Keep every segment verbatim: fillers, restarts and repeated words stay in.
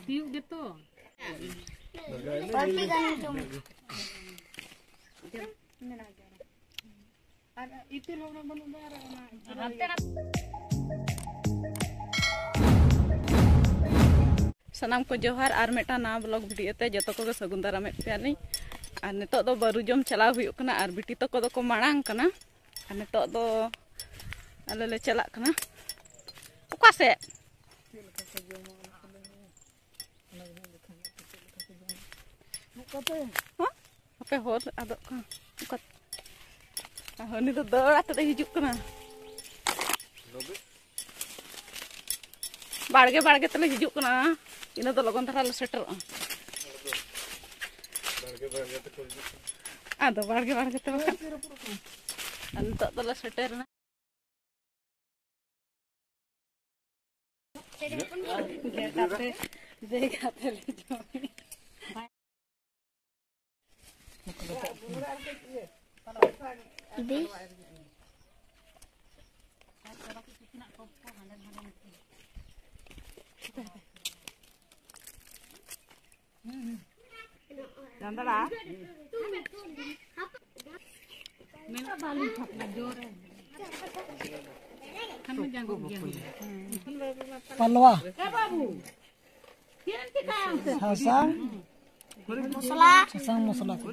ᱛᱤᱭᱩᱜ ᱜᱮᱛᱚ᱾ ᱵᱟᱹᱲᱛᱤ ᱜᱟᱱ ᱡᱚᱢ᱾ ᱟᱨ ᱤᱛᱟᱹ ᱦᱚᱸ ᱵᱟᱹᱱᱩᱜ ᱫᱚ ᱟᱨ ᱚᱱᱟ ᱦᱟᱱᱛᱮ ᱱᱟᱛᱮ᱾ ᱥᱟᱱᱟᱢ ᱠᱚ ᱡᱚᱦᱟᱨ, ᱟᱨ ᱢᱤᱫᱴᱟᱝ ᱱᱟᱣᱟ ᱵᱞᱚᱜ ᱵᱷᱤᱰᱤᱭᱳ ᱛᱮ ᱡᱚᱛᱚ ᱠᱚᱜᱮ ᱥᱟᱹᱜᱩᱱ ᱫᱟᱨᱟᱢᱮᱫ ᱯᱮᱭᱟᱞᱤᱧ᱾ ᱟᱨ ᱱᱤᱛᱚᱜ ᱫᱚ ᱵᱟᱹᱨᱩ ᱡᱚᱢ ᱪᱟᱞᱟᱣ ᱦᱩᱭᱩᱜ ᱠᱟᱱᱟ, ᱟᱨ ᱵᱤᱴᱤ ᱛᱟᱠᱚ ᱫᱚᱠᱚ ᱢᱟᱲᱟᱝ ᱠᱟᱱᱟ᱾ ᱟᱨ ᱱᱤᱛᱚᱜ ᱫᱚ ᱟᱞᱮ ᱞᱮ ᱪᱟᱞᱟᱜ ᱠᱟᱱᱟ᱾ ᱚᱠᱟ ᱥᱮᱫ? ᱦᱮᱸ? ᱦᱟᱯᱮ ᱦᱚᱨ ᱟᱫᱚᱜ ᱠᱟᱱᱟ᱾ ᱚᱠᱟ? ᱟᱨ ᱩᱱᱤ ᱫᱚ ᱫᱟᱹᱲ ᱟᱛᱮᱫ ᱮ ᱦᱤᱡᱩᱜ ᱠᱟᱱᱟ᱾ ᱵᱟᱲᱜᱮ ᱵᱟᱲᱜᱮ ᱛᱮᱞᱮ ᱦᱤᱡᱩᱜ ᱠᱟᱱᱟ, ᱤᱱᱟᱹ ᱫᱚ ᱞᱚᱜᱚᱱ ᱫᱷᱟᱨᱟ ᱞᱮ ᱥᱮᱴᱮᱨᱚᱜᱼᱟ᱾ ᱟᱫᱚ ᱵᱟᱲᱜᱮ ᱵᱟᱲᱜᱮ ᱛᱮ ᱵᱟᱠᱷᱟᱱ᱾ ᱟᱨ ᱱᱤᱛᱚᱜ ᱫᱚᱞᱮ ᱥᱮᱴᱮᱨᱮᱱᱟ᱾ ᱜᱮᱫ ᱠᱟᱛᱮ, ᱫᱮᱡ ᱠᱟᱛᱮ ᱞᱮ ᱡᱚᱢ᱾ ᱤᱫᱤ᱾ ᱪᱟᱸᱫᱲᱟ᱾ ᱢᱮᱱᱟᱜ ᱵᱟᱞᱤᱧ ᱯᱷᱟᱯᱟ ᱡᱳᱨ᱾ ᱠᱷᱟᱱ ᱢᱟ ᱡᱟᱸᱜᱚ ᱜᱮ᱾ ᱯᱟᱞᱣᱟ᱾ ᱮ ᱵᱟᱹᱵᱩ᱾ ᱥᱟᱥᱟᱝ, ᱢᱚᱥᱞᱟ᱾ ᱥᱟᱥᱟᱝ ᱢᱚᱥᱞᱟ ᱠᱚ᱾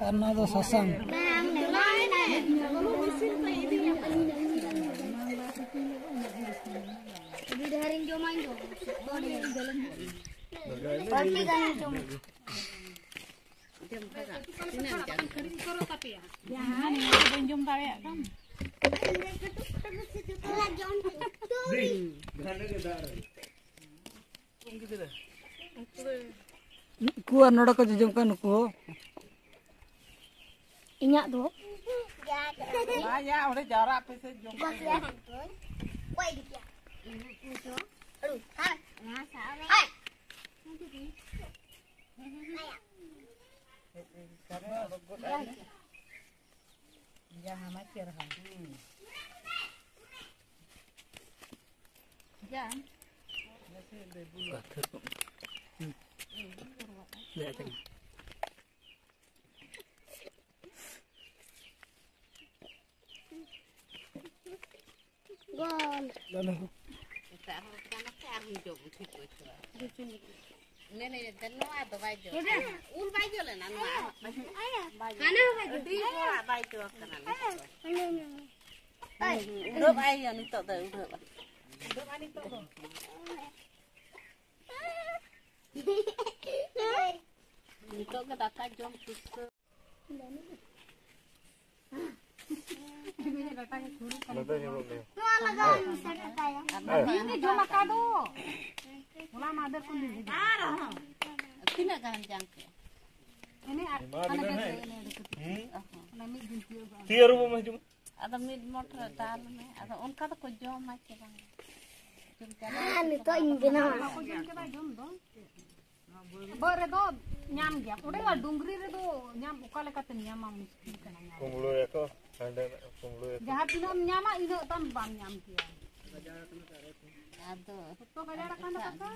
ᱟᱨ ᱱᱚᱣᱟ ᱫᱚ ᱥᱟᱥᱟᱝ᱾ ᱟᱹᱰᱤ ᱰᱷᱮᱨᱤᱧ ᱡᱚᱢᱟ ᱤᱧ ᱫᱚ᱾ ᱵᱟᱹᱲᱛᱤ ᱜᱟᱱᱤᱧ ᱡᱚᱢᱟ᱾ ᱡᱟᱦᱟᱸ ᱱᱤᱭᱟᱹ ᱫᱚ ᱵᱟᱹᱧ ᱡᱚᱢ ᱫᱟᱲᱮᱭᱟᱜ ᱠᱟᱱ᱾ ᱩᱱᱠᱩ ᱟᱨ ᱱᱚᱰᱮ ᱠᱚ ᱡᱚᱡᱚᱢ ᱠᱟᱱ ᱱᱩᱠᱩ ᱦᱚᱸ᱾ ᱤᱧᱟᱹᱜ ᱫᱚ᱾ ᱵᱟᱭᱟ, ᱚᱸᱰᱮ ᱡᱟᱣᱨᱟᱜ ᱯᱮ ᱥᱮ ᱡᱚᱢ ᱯᱮ᱾ ᱡᱟᱦᱟᱸ ᱢᱟ ᱪᱮᱨᱦᱟ᱾ ᱦᱩᱸ᱾ ᱡᱟᱝ᱾ ᱜᱚᱞ᱾ ᱮᱴᱟᱜ ᱦᱚᱲ ᱠᱟᱱᱟ ᱥᱮ ᱟᱨᱦᱚᱸ ᱡᱚᱢ ᱴᱷᱤᱠ ᱵᱩᱡᱷᱟᱹᱣᱟ᱾ ᱢᱮᱱᱮᱫ ᱱᱚᱣᱟ ᱫᱚ ᱵᱟᱭ ᱡᱚ᱾ ᱩᱞ ᱵᱟᱭ ᱡᱚ ᱞᱮᱱᱟ ᱱᱚᱣᱟ᱾ ᱦᱟᱱᱟ ᱦᱚᱸ ᱵᱟᱭ ᱡᱚ᱾ ᱟᱹᱰᱤ ᱦᱚᱲᱟᱜ ᱵᱟᱭ ᱡᱚ ᱠᱟᱱᱟ ᱱᱤᱛᱚᱜ ᱫᱚ᱾ ᱩᱰᱷᱟᱹᱣ ᱟᱭ ᱦᱩᱭᱩᱜᱼᱟ ᱱᱤᱛᱚᱜ ᱫᱚ, ᱩᱰᱷᱟᱹᱣ᱾ ᱱᱤᱛᱚᱜ ᱜᱮ ᱫᱟᱠᱟ ᱡᱚᱢ ᱥᱩᱥᱟᱹ᱾ ᱱᱚᱛᱮ ᱧᱮᱞᱚᱜ ᱢᱮ᱾ ᱱᱚᱣᱟ ᱞᱟᱜᱟᱣ ᱢᱮᱥᱮ ᱴᱟᱠᱟᱭᱟ᱾ ᱤᱧ ᱜᱮ ᱡᱚᱢ ᱟᱠᱟᱫ ᱫᱚ᱾ ᱦᱚᱞᱟ ᱢᱟᱫᱷᱮᱨ ᱠᱷᱚᱱ ᱞᱤᱧ ᱵᱩᱡᱷᱟᱹᱣ᱾ ᱛᱤᱱᱟᱹᱜ ᱜᱟᱱ ᱡᱟᱝ ᱠᱮᱫ? ᱮᱱᱮ ᱟᱨ ᱮᱢᱟ ᱦᱟᱱᱮ ᱵᱤᱱᱟᱹ ᱵᱮᱥ ᱦᱮᱸ᱾ ᱮᱱᱮ ᱟᱹᱰᱤ ᱠᱟᱹᱴᱤᱡ᱾ ᱦᱩᱸ? ᱚᱱᱟ ᱢᱤᱫ ᱫᱤᱱ ᱛᱤᱭᱳᱜ ᱛᱤ ᱟᱹᱨᱩᱵᱚᱜ ᱢᱮ ᱦᱤᱡᱩᱜ ᱢᱮ᱾ ᱟᱫᱚ ᱢᱤᱫ ᱢᱚᱴ ᱨᱮ ᱫᱟᱞ ᱢᱮ᱾ ᱟᱫᱚ ᱚᱱᱠᱟ ᱫᱚᱠᱚ ᱡᱚᱢᱟ ᱪᱮ ᱵᱟᱝ? ᱪᱮᱫ ᱞᱮᱠᱟ? ᱦᱮᱸ, ᱱᱤᱛᱚᱜ ᱤᱧ ᱵᱮᱱᱟᱣᱟ᱾ ᱵᱟᱠᱚ ᱡᱚᱢ ᱠᱮᱫᱟ ᱡᱚᱢ ᱫᱚ᱾ ᱵᱟᱹᱫᱽ ᱨᱮᱫᱚ ᱧᱟᱢ ᱜᱮᱭᱟ, ᱚᱸᱰᱮ ᱢᱟ ᱰᱩᱝᱨᱤ ᱨᱮᱫᱚ ᱧᱟᱢ ᱚᱠᱟ ᱞᱮᱠᱟᱛᱮᱢ ᱧᱟᱢᱟ? ᱢᱩᱥᱠᱤᱞ ᱠᱟᱱᱟ ᱧᱟᱢ᱾ ᱠᱩᱢᱵᱽᱲᱩᱭᱟᱠᱚ, ᱦᱟᱸᱰᱮ ᱱᱟᱜ ᱠᱩᱢᱵᱽᱲᱩᱭᱟᱠᱚ᱾ ᱡᱟᱦᱟᱸ ᱛᱤᱱᱟᱹᱜ ᱮᱢ ᱧᱟᱢᱟ, ᱤᱱᱟᱹᱜ ᱛᱟᱢ ᱵᱟᱢ ᱧᱟᱢ ᱠᱮᱭᱟ᱾ ᱟᱫᱚ ᱡᱚᱛᱚ ᱜᱟᱡᱟᱲ ᱟᱠᱟᱱ ᱫᱚ ᱠᱟᱠᱟ᱾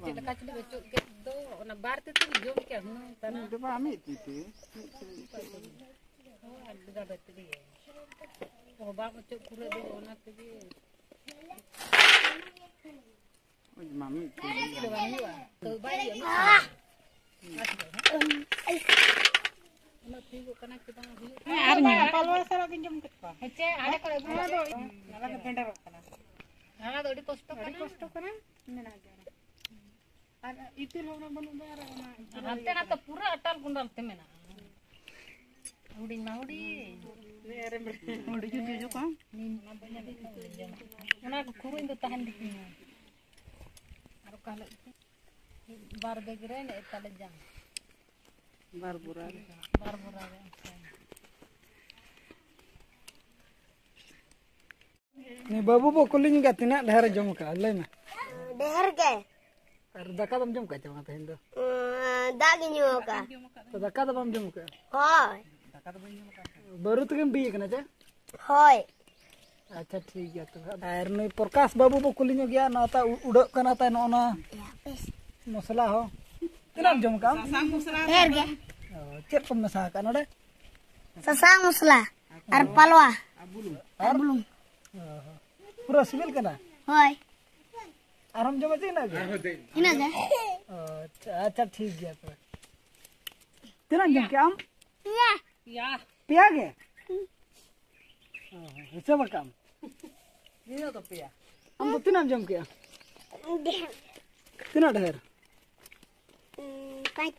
ᱪᱮᱫ ᱞᱮᱠᱟ ᱪᱚᱞᱮ ᱚᱪᱚᱜ ᱠᱮᱫ ᱫᱚ, ᱚᱱᱟ ᱵᱟᱨ ᱛᱤ ᱛᱮᱜᱮ ᱡᱚᱢ ᱠᱮᱭᱟ ᱦᱩᱱᱟᱹᱝ ᱛᱟᱱᱟ᱾ ᱤᱧ ᱫᱚ ᱵᱟᱝ, ᱢᱤᱫ ᱛᱤ ᱛᱮ᱾ ᱦᱳᱭ, ᱟᱨ ᱜᱟᱵᱮ ᱛᱮᱜᱮ᱾ ᱚ, ᱵᱟᱝ ᱚᱪᱚᱜ ᱯᱩᱨᱟᱹ ᱫᱚ ᱚᱱᱟ ᱛᱮᱜᱮ᱾ ᱩᱡ ᱢᱟ ᱢᱤᱫ ᱴᱩᱠᱩᱡ ᱫᱚ ᱵᱟᱝ ᱦᱩᱭᱩᱜᱼᱟ᱾ ᱛᱚ ᱵᱟᱭ ᱦᱩᱭᱩᱜᱼᱟ, ᱢᱤᱫ ᱴᱩᱠᱩᱡ᱾ ᱩᱱᱟᱹᱜ ᱴᱷᱤᱠᱚᱜ ᱠᱟᱱᱟ ᱪᱮ ᱵᱟᱝ ᱦᱩᱭᱩᱜ ᱠᱟᱱᱟ? ᱦᱮᱸ, ᱟᱨ ᱧᱮᱞ ᱢᱮ᱾ ᱯᱟᱞᱣᱟ ᱥᱟᱞᱟᱜ ᱜᱤᱧ ᱡᱚᱢ ᱠᱮᱫ ᱠᱚᱣᱟ᱾ ᱦᱮᱸ, ᱪᱮ, ᱟᱞᱮ ᱠᱚᱨᱮ ᱫᱚ ᱚᱱᱟ ᱫᱚ ᱚᱱᱟ ᱫᱚ ᱵᱷᱮᱱᱰᱟᱨᱚᱜ ᱠᱟᱱᱟ᱾ ᱚᱱᱟ ᱫᱚ ᱟᱹᱰᱤ ᱠᱚᱥᱴᱚ ᱟᱹᱰᱤ ᱠᱟᱱᱟ᱾ ᱠᱚᱥᱴᱚ ᱠᱟᱱᱟ, ᱢᱮᱱᱟᱜ ᱜᱮᱭᱟ᱾ ᱟᱨ ᱤᱛᱤᱞ ᱦᱚᱸ ᱩᱱᱟᱹᱜ ᱵᱟᱹᱱᱩᱜ ᱫᱚ, ᱟᱨ ᱚᱱᱟ ᱦᱟᱱᱛᱮ ᱱᱟᱛᱮ ᱯᱩᱨᱟᱹ ᱟᱴᱟᱞ ᱜᱩᱸᱰᱟᱞ ᱛᱮ ᱢᱮᱱᱟᱜᱼᱟ᱾ ᱦᱩᱰᱤᱧ ᱢᱟ ᱦᱩᱰᱤᱧ᱾ ᱦᱩᱰᱤᱧ ᱦᱩᱰᱤᱧ ᱦᱤᱡᱩᱜ ᱠᱟᱱ᱾ ᱚᱱᱟ ᱠᱚ ᱠᱷᱩᱨᱩᱧ ᱫᱚ ᱛᱟᱦᱮᱱ ᱜᱮ ᱛᱤᱧᱟ᱾ ᱟᱨ ᱚᱠᱟ ᱦᱤᱞᱳᱜ ᱵᱟᱨ ᱵᱮᱜᱽ ᱨᱮ ᱱᱮᱜᱼᱮ ᱛᱟᱞᱮ ᱡᱟᱝ᱾ ᱵᱟᱨ ᱵᱚᱨᱟ ᱨᱮ᱾ ᱵᱟᱨ ᱵᱚᱨᱟ ᱨᱮ, ᱟᱪᱪᱷᱟ᱾ ᱩᱱᱤ ᱵᱟᱹᱵᱩ ᱵᱚ ᱠᱩᱞᱤᱧ ᱜᱮᱭᱟ, ᱛᱤᱱᱟᱹᱜ ᱰᱷᱮᱨ ᱮ ᱡᱚᱢ ᱠᱟᱜᱼᱟ? ᱞᱟᱹᱭ ᱢᱮ᱾ ᱰᱷᱮᱨ ᱜᱮ᱾ ᱟᱨ ᱫᱟᱠᱟ ᱫᱚᱢ ᱡᱚᱢ ᱠᱟᱜ ᱪᱮ ᱵᱟᱝ ᱛᱮᱦᱮᱧ ᱫᱚ? ᱩᱸ, ᱫᱟᱜ ᱜᱮ ᱧᱩ ᱟᱠᱟᱫ᱾ ᱛᱚ, ᱫᱟᱠᱟ ᱫᱚ ᱵᱟᱢ ᱡᱚᱢ ᱠᱟᱜᱼᱟ? ᱦᱳᱭ᱾ ᱵᱟᱹᱨᱩ ᱛᱮᱜᱮᱢ ᱵᱤ ᱟᱠᱟᱱᱟ ᱪᱮ? ᱦᱳᱭ᱾ ᱟᱪᱪᱷᱟ, ᱴᱷᱤᱠ ᱜᱮᱭᱟ ᱛᱚᱵᱮ᱾ ᱟᱨ ᱱᱩᱭ ᱯᱨᱚᱠᱟᱥ ᱵᱟᱹᱵᱩ ᱵᱚ ᱠᱩᱞᱤ ᱧᱚᱜ ᱜᱮᱭᱟ, ᱱᱚᱣᱟ ᱛᱟ ᱩ-, ᱩᱰᱟᱹᱜ ᱠᱟᱱᱟ ᱛᱟᱭ ᱱᱚᱜᱼᱚ ᱱᱟ ᱢᱚᱥᱞᱟ ᱦᱚᱸ᱾ ᱛᱤᱱᱟᱹᱜ ᱮᱢ ᱡᱚᱢ ᱠᱟᱜᱼᱟ? ᱰᱷᱮᱨ ᱜᱮ᱾ ᱚ, ᱪᱮᱫ ᱠᱚᱢ ᱢᱮᱥᱟ ᱟᱠᱟᱫ ᱱᱚᱰᱮ? ᱥᱟᱥᱟᱝ ᱢᱚᱥᱞᱟ ᱟᱨ ᱯᱟᱞᱣᱟ ᱟᱨ ᱵᱩᱞᱩᱝ᱾ ᱚ, ᱯᱩᱨᱟᱹ ᱥᱤᱵᱤᱞ ᱠᱟᱱᱟ? ᱦᱳᱭ᱾ ᱟᱨᱦᱚᱸᱢ ᱡᱚᱢᱟ ᱪᱮ ᱤᱱᱟᱹᱜ ᱜᱮ? ᱤᱱᱟᱹᱜ ᱜᱮ᱾ ᱚ, ᱟᱪᱪᱷᱟ, ᱟᱪᱪᱷᱟ, ᱴᱷᱤᱠ ᱜᱮᱭᱟ ᱛᱚᱵᱮ᱾ ᱛᱤᱱᱟᱹᱜ ᱮᱢ ᱡᱚᱢ ᱠᱮᱜᱼᱟ ᱟᱢ? ᱯᱮᱭᱟ᱾ ᱯᱮᱭᱟ ᱜᱮ? ᱚ, ᱦᱤᱥᱟᱹᱵ ᱟᱠᱟᱢ? ᱤᱧᱟᱹᱜ ᱫᱚ ᱯᱮᱭᱟ᱾ ᱟᱢ ᱫᱚ ᱛᱤᱱᱟᱹᱜ ᱮᱢ ᱡᱚᱢ ᱠᱮᱜᱼᱟ? ᱰᱷᱮᱨ᱾ ᱛᱤᱱᱟᱹᱜ ᱰᱷᱮᱨ? ᱩᱸ, ᱯᱟᱸᱪ᱾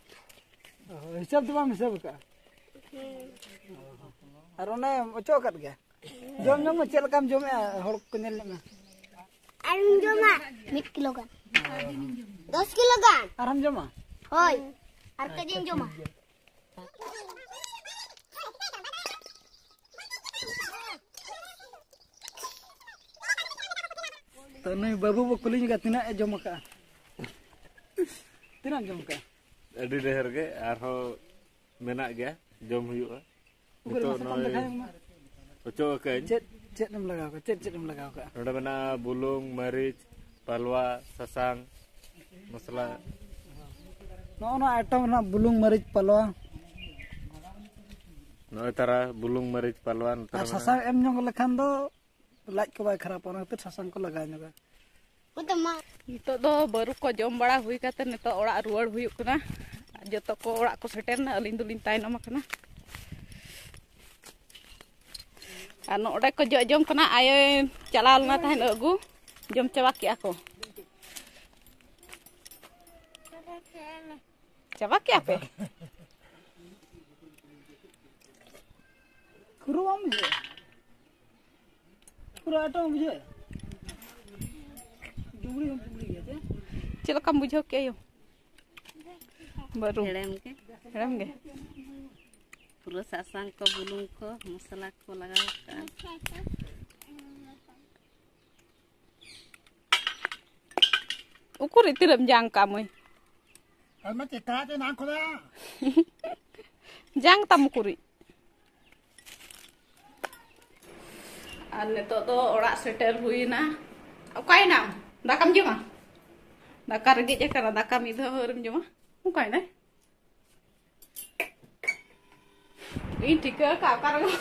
ᱚ, ᱦᱤᱥᱟᱹᱵ ᱫᱚ ᱵᱟᱢ ᱦᱤᱥᱟᱹᱵ ᱟᱠᱟᱜᱼᱟ? ᱦᱩᱸ᱾ ᱟᱨ ᱚᱱᱮᱢ ᱚᱪᱚᱜ ᱟᱠᱟᱫ ᱜᱮᱭᱟ? ᱡᱚᱢ ᱧᱚᱜ ᱢᱮ, ᱪᱮᱫ ᱞᱮᱠᱟᱢ ᱡᱚᱢᱮᱜᱼᱟ, ᱦᱚᱲ ᱠᱚ ᱧᱮᱞ ᱧᱚᱜ ᱢᱮ᱾ ᱟᱨᱤᱧ ᱡᱚᱢᱟ ᱢᱤᱫ ᱠᱤᱞᱳ ᱜᱟᱱ᱾ ᱫᱚᱥ ᱠᱤᱞᱳ ᱜᱟᱱ᱾ ᱟᱨᱦᱚᱸᱢ ᱡᱚᱢᱟ? ᱦᱳᱭ, ᱟᱨ ᱠᱟᱹᱡ ᱤᱧ ᱡᱚᱢᱟ᱾ ᱛᱚ, ᱱᱩᱭ ᱵᱟᱹᱵᱩ ᱵᱚ ᱠᱩᱞᱤ ᱧᱚᱜᱟ, ᱛᱤᱱᱟᱹᱜ ᱮ ᱡᱚᱢ ᱟᱠᱟᱜᱼᱟ? ᱛᱤᱱᱟᱹᱜ ᱮᱢ ᱡᱚᱢ ᱟᱠᱟᱜᱼᱟ? ᱟᱹᱰᱤ ᱰᱷᱮᱨ ᱜᱮ, ᱟᱨᱦᱚᱸ ᱢᱮᱱᱟᱜ ᱜᱮᱭᱟ, ᱡᱚᱢ ᱦᱩᱭᱩᱜᱼᱟ᱾ ᱩᱠᱩᱨ ᱱᱤᱛᱚᱜ ᱢᱟᱥᱮ ᱠᱚᱢ ᱱᱚᱜᱼᱚᱭ ᱫᱮᱠᱷᱟᱣ ᱧᱚᱜ ᱢᱮ᱾ ᱚᱪᱚᱜ ᱟᱠᱟᱜᱼᱟᱹᱧ᱾ ᱪᱮᱫ, ᱪᱮᱫ ᱮᱢ ᱞᱟᱜᱟᱣ ᱠᱟᱜᱼᱟ? ᱪᱮᱫ, ᱪᱮᱫ ᱮᱢ ᱞᱟᱜᱟᱣ ᱠᱟᱜᱼᱟ? ᱱᱚᱰᱮ ᱢᱮᱱᱟᱜᱼᱟ ᱵᱩᱞᱩᱝ, ᱢᱟᱹᱨᱤᱪ, ᱯᱟᱞᱣᱟ, ᱥᱟᱥᱟᱝ, ᱢᱚᱥᱞᱟ᱾ ᱱᱚᱜᱼᱚ ᱱᱚᱣᱟ item ᱨᱮᱱᱟᱜ ᱵᱩᱞᱩᱝ, ᱢᱟᱹᱨᱤᱪ, ᱯᱟᱞᱣᱟ᱾ ᱱᱚᱜᱼᱚᱭ ᱛᱟᱨᱟ ᱵᱩᱞᱩᱝ, ᱢᱟᱹᱨᱤᱪ, ᱯᱟᱞᱣᱟ ᱱᱚᱛᱮ ᱟᱨ ᱨᱮ ᱢᱮᱱᱟᱜᱼᱟ᱾ ᱥᱟᱥᱟᱝ ᱮᱢ ᱧᱚᱜ ᱞᱮᱠᱷᱟᱱ ᱫᱚ ᱞᱟᱡ ᱠᱚ ᱵᱟᱭ ᱠᱷᱟᱨᱟᱯᱟ, ᱚᱱᱟ ᱠᱷᱟᱹᱛᱤᱨ ᱥᱟᱥᱟᱝ ᱠᱚ ᱞᱟᱜᱟᱣ ᱧᱚᱜᱟ᱾ ᱱᱤᱛᱚᱜ ᱫᱚ ᱵᱟᱹᱨᱩ ᱠᱚ ᱡᱚᱢ ᱵᱟᱲᱟ ᱦᱩᱭ ᱠᱟᱛᱮ ᱱᱤᱛᱚᱜ ᱚᱲᱟᱜ ᱨᱩᱣᱟᱹᱲ ᱦᱩᱭᱩᱜ ᱠᱟᱱᱟ᱾ ᱡᱚᱛᱚ ᱠᱚ ᱚᱲᱟᱜ ᱠᱚ ᱥᱮᱴᱮᱨᱱᱟ, ᱟᱹᱞᱤᱧ ᱫᱚᱞᱤᱧ ᱛᱟᱭᱱᱚᱢ ᱟᱠᱟᱱᱟ᱾ ᱟᱨ ᱱᱚᱰᱮ ᱠᱚ ᱡᱚ ᱡᱚᱢ ᱠᱟᱱᱟ, ᱟᱭᱳᱭ ᱪᱟᱞᱟᱣ ᱞᱮᱱᱟ ᱛᱟᱦᱮᱸᱫ ᱟᱹᱜᱩ, ᱡᱚᱢ ᱪᱟᱵᱟ ᱠᱮᱜᱼᱟ ᱠᱚ᱾ ᱪᱟᱵᱟ ᱠᱮᱜᱼᱟ ᱯᱮ? ᱠᱷᱩᱨᱩ ᱵᱟᱢ ᱵᱩᱡᱷᱟᱹᱣᱟ? ᱯᱩᱨᱟᱹ ᱟᱴᱚᱢ ᱵᱩᱡᱷᱟᱹᱣᱟ? ᱰᱩᱝᱨᱤ ᱦᱚᱸ ᱰᱩᱝᱨᱤ ᱜᱮᱭᱟ ᱪᱮ? ᱪᱮᱫ ᱞᱮᱠᱟᱢ ᱵᱩᱡᱷᱟᱹᱣ ᱠᱮᱜᱼᱟ ᱭᱳ? ᱵᱟᱹᱨᱩ᱾ ᱦᱮᱲᱮᱢ ᱜᱮ᱾ ᱦᱮᱲᱮᱢ ᱜᱮ? ᱯᱩᱨᱟᱹ ᱥᱟᱥᱟᱝ ᱠᱚ, ᱵᱩᱞᱩᱝ ᱠᱚ, ᱢᱚᱥᱞᱟ ᱠᱚ ᱞᱟᱜᱟᱣ ᱠᱟᱜᱼᱟ᱾ ᱩᱠᱩᱨᱤᱡ ᱛᱤᱱᱟᱹᱜ ᱮᱢ ᱡᱟᱝ ᱠᱟᱜᱼᱟ ᱢᱟᱹᱭ? ᱟᱨ ᱢᱟ ᱪᱮᱠᱟ ᱛᱮ ᱱᱟᱝ ᱠᱷᱚᱱᱟᱜ? ᱡᱟᱝ ᱛᱟᱢ ᱩᱠᱩᱨᱤᱡ? ᱟᱨ ᱱᱤᱛᱚᱜ ᱫᱚ ᱚᱲᱟᱜ ᱥᱮᱴᱮᱨ ᱦᱩᱭᱱᱟ᱾ ᱚᱠᱟᱭᱮᱱᱟᱢ? ᱫᱟᱠᱟᱢ ᱡᱚᱢᱟ? ᱫᱟᱠᱟ ᱨᱮᱸᱜᱮᱡ ᱟᱠᱟᱱᱟ, ᱫᱟᱠᱟ ᱢᱤᱫ ᱫᱷᱟᱣ ᱟᱹᱣᱨᱤᱢ ᱡᱚᱢᱟ? ᱚᱠᱟᱭᱮᱱᱟᱭ? ᱤᱧ ᱴᱷᱤᱠᱟᱹ ᱟᱠᱟᱫ ᱚᱠᱟ ᱨᱮᱜᱮ᱾